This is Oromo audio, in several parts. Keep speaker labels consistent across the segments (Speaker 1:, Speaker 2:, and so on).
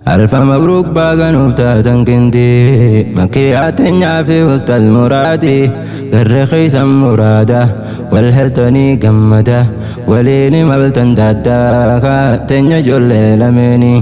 Speaker 1: Alfa mabruuk baaganuuf taatan qindii makkiyaa teenyaa fi ustaaz muraadii garri keeysan muraada wal heltanii gammada waliin imaltan daaddaa teenya ijoollee lameenii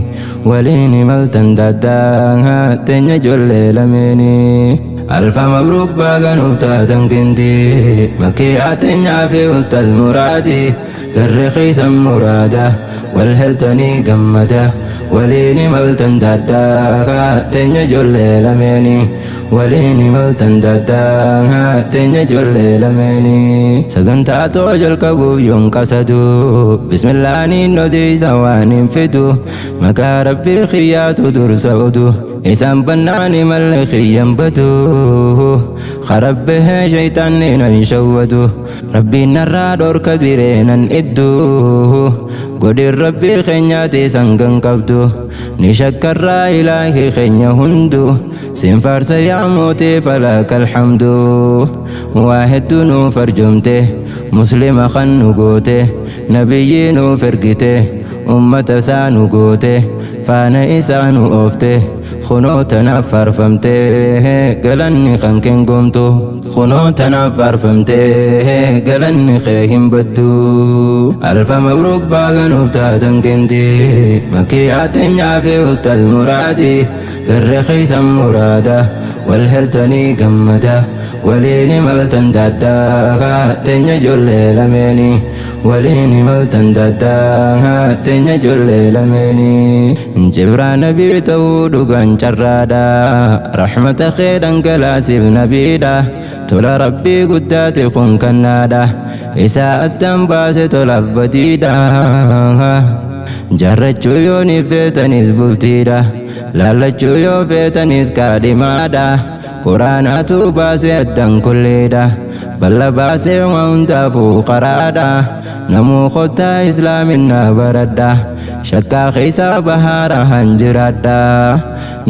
Speaker 1: waliin imaltan daaddaa teenya ijoollee lameenii. Alfa mabruuk baaganuuf taatan qindii makkiyaa teenyaa fi ustaaz muraadii garri keeysan muraada wal heltanii gammada waliin imaltan daaddaa teenya ijoollee lameenii waliin imaltan daaddaa teenya ijoollee lameenii. Sagantaa too jalqabuuf yoon qasadu bismillaaniin odeessa waan hin fidu maqaa rabbii xiyyaatu dursa odu isaan bannaan imalle xiyyan badu karabbee shaytaanni nan shawwadu rabbiin narraa dhorka direenan idduu godhin rabbii keenyaati sangan qabdu ni shakkarraa ilaahi keenya hundu siin faarsa yaa mootii falaka alhamdu waa hedduu nuuf arjomte muslima kan nu goote nabiyyi nuuf ergite ummata isaa nu goote faana isaa nu oofte kunoo tanaaf faarfamte galanni kan kengoomtu kunoo tanaaf faarfamte galanni kee hin baddu. Alfa mabruuk baaganuuf taatan qindii makkiyaa teenyaa fi ustaaz muraadii garri keeysan muraada wal heltanii gammada waliin imaltan daaddaa teenya ijoollee lameenii waliin imaltan daaddaa teenya ijoollee lameenii. Jibraa nabii ta'uu dhugaan carraadha rahmata kee dhangalaasiif nabiidha tola rabbii guddaati kun kennaadha isaa addaan baase tolaaf badiidha jaarrachuu yoo ni feetanis bultiidha laallachuu yoo feetanis kaadhimaadha quraanaatu baase addaan kulleedha balla baasee waa hundaafuu qaraadha namuu kottaa islaaminaa baradha shakkaa keessa bahaara hanjiraadha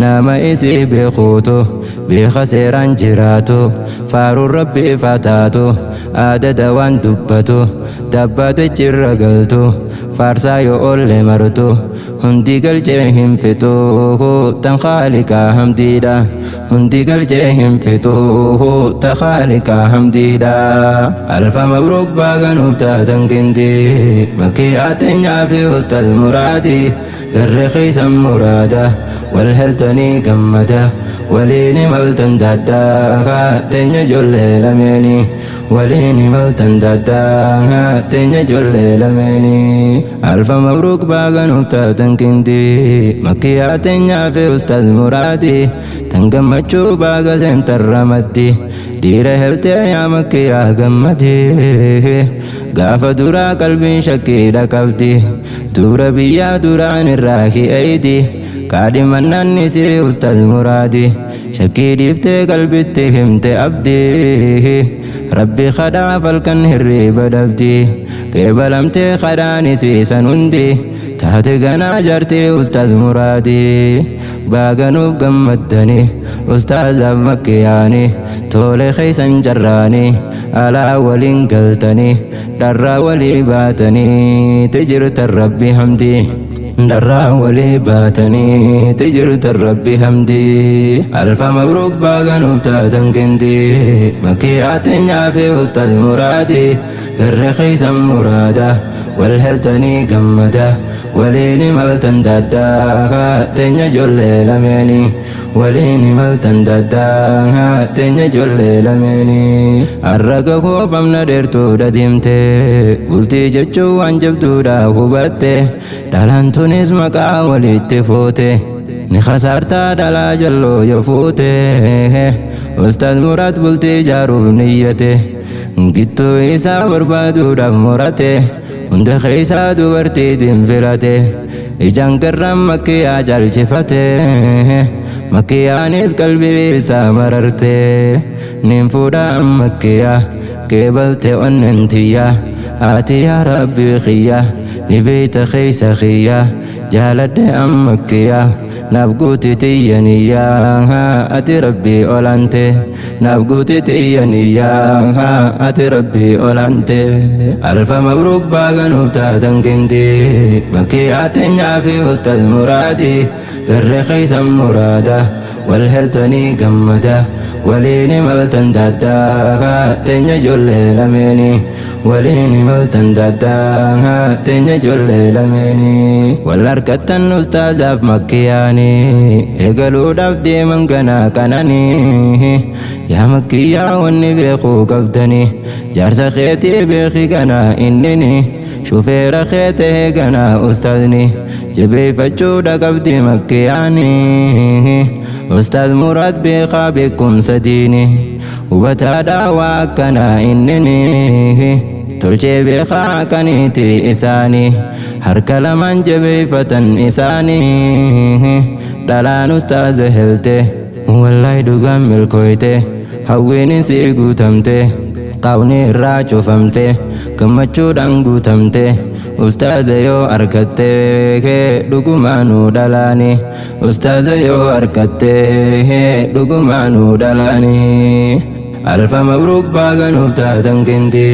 Speaker 1: nama isii beekuutu beeka seeraan jiraatu faaruun rabbii fataatu aadada waan dubbatu dabbaatichi irra galtu faarsaa yoo oolle martu hundi galchee hin fixu tan khaaliqaa hamdiidha hundi galchee hin fixu ta khaaliqaa hamdiidha. Alfa mabruuk baaganuuf taatan qindii makkiyaa teenyaa fi ustaaz muraadii garri keeysan muraada wal heltanii gammada waliin imaltan daaddaa teenya ijoollee lameenii waliin imaltan daaddaa teenya ijoollee lameenii. Alfa mabruuk baaganuuf taatan qindii makkiyaa teenyaa fi ustaaz muraadii tan gammachuu baaga seentarra maddi dhiira heltee yaa makkiyaa gammadee gaafa duraa qalbiin shakkiidha qabdi dura biyyaa duraan irraa hi'eeydi kaadhimannaan isii ustaaz muraadi shakkii dhiiftee qalbitti himte abdii rabbi kadhaa falkan hirriiba dhabdi qeebalamtee kadhaan isiisan hundi taate ganaa jaartii ustaaz muraadii baaganuuf gammaddanii ustaazaaf makkiyaanii tole keeysan carraanii alaa waliin galtanii dharraa walii baatanii tijirtan rabbi hamdii dharraa walii baatanii tijirtan rabbi hamdii. Alfa mabruuk baaganuuf taatan qindii makkiyaa teenyaa fi ustaaz muraadii garri keeysan muraada wal heltanii gammada waliin imaltan daaddaa teenya ijoollee lameenii waliin imaltan daaddaa teenya ijoollee lameenii. Arraga koofamna dheertuudha deemte bultii jechuun waan jabduudha hubatte dhalaan tunis maqaa walitti fuute ni kasaartaa dhalaa jalloo yoo fuute ustaaz muraad bultii ijaaruuf niyyate gittuu isaa barbaaduudhaaf murate hunda keessaa dubartiitiin filate ijaan garraan makkiyaa caalchifate makkiyaanis qalbii isaa mararte nin fuudhaa makkiyaa qeebalte onnen tiyya ati yaa rabbii xiyya ni beeyta keessa xiyya jaaladhe ammakkiyaa naaf guuti tiyya niyyaa ati rabbii olante naaf guuti tiyya niyyaa ati rabbii olante. Alfa mabruuk baaganuuf taatan qindii makkiyaa teenyaa fi ustaaz muraadii. Garri keeysan muraada wal heltanii gammada waliin imaltan daaddaa teenya ijoollee lameenii waliin imaltan daaddaa teenya ijoollee lameenii wal harkattan ustaazaaf makkiyaanii eegaluudhaaf deeman ganaa qananii yaa makkiyaa wanni beekuu qabdanii jaarsa keetii beeki ganaa innini shufeera kee ta'e ganaa ustaazni jabeeffachuudha qabdi makkiyaanii ustaaz Muraad beekaa beekumsa diini hubataadhaa waa akkanaa innini tolchee beekaa kaniiti isaanii harka lamaan jabeeffatan isaanii dhalaan ustaaza helte wallahi dhugaan milkooyte hawwiin isii guutamte qaawni irraa cufamte gammachuudhaan guutamte ustaaza yoo argatte dhugumaanuu dhalaani ustaaza yoo argatte dhugumaanuu dhalaani alfa mabruuk baaganuuf taatan kinti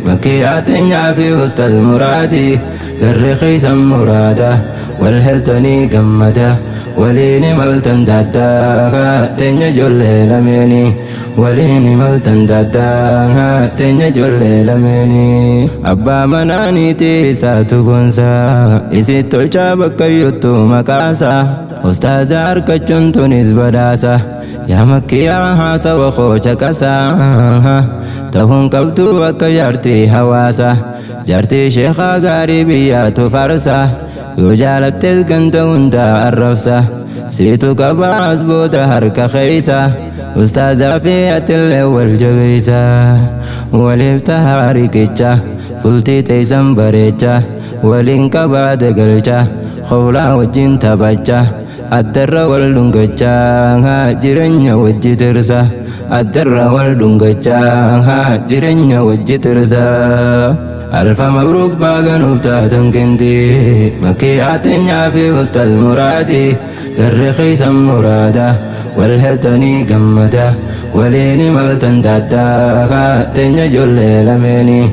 Speaker 1: makkiyaa teenyaa fi ustaaz Muraadi garri keeysan muraada wal heltanii gammada waliin imaltan daaddaa teenya ijoollee lameenii waliin imaltan daaddaa teenya ijoollee lameenii abbaa manaaniiti isaatu goonsaa isi tolchaa bakka yottu maqaasa ustaaza argachuun tunis badhaasa yaa makkiyaa haasawa koo caqasaa ta'uun qabdu akka jaartii hawaasa jaartii sheekaa gaarii biyyaatu farsa yoo jaalattes ganda hundaa arrabsa siitu qabaas booda harka keeysa ustaazaa fi atillee wal jabeeysa waliif tahaa riqicha bultii teeysan bareecha waliin qabaa dagalcha qowlaa wajjin taphacha addarra wal dhungachaa jireenya wajji tirsa addarra wal dhungachaa jireenya wajji tirsa alfa mabruuk baaganuuf taatan kinti makkiyaa teenyaa fi ustaaz Muraadi garri keeysan muraada wal heltanii gammada waliin imaltan daaddaa teenya ijoollee lameenii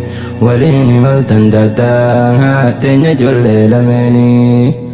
Speaker 1: waliin imaltan daaddaa teenya ijoollee lameenii.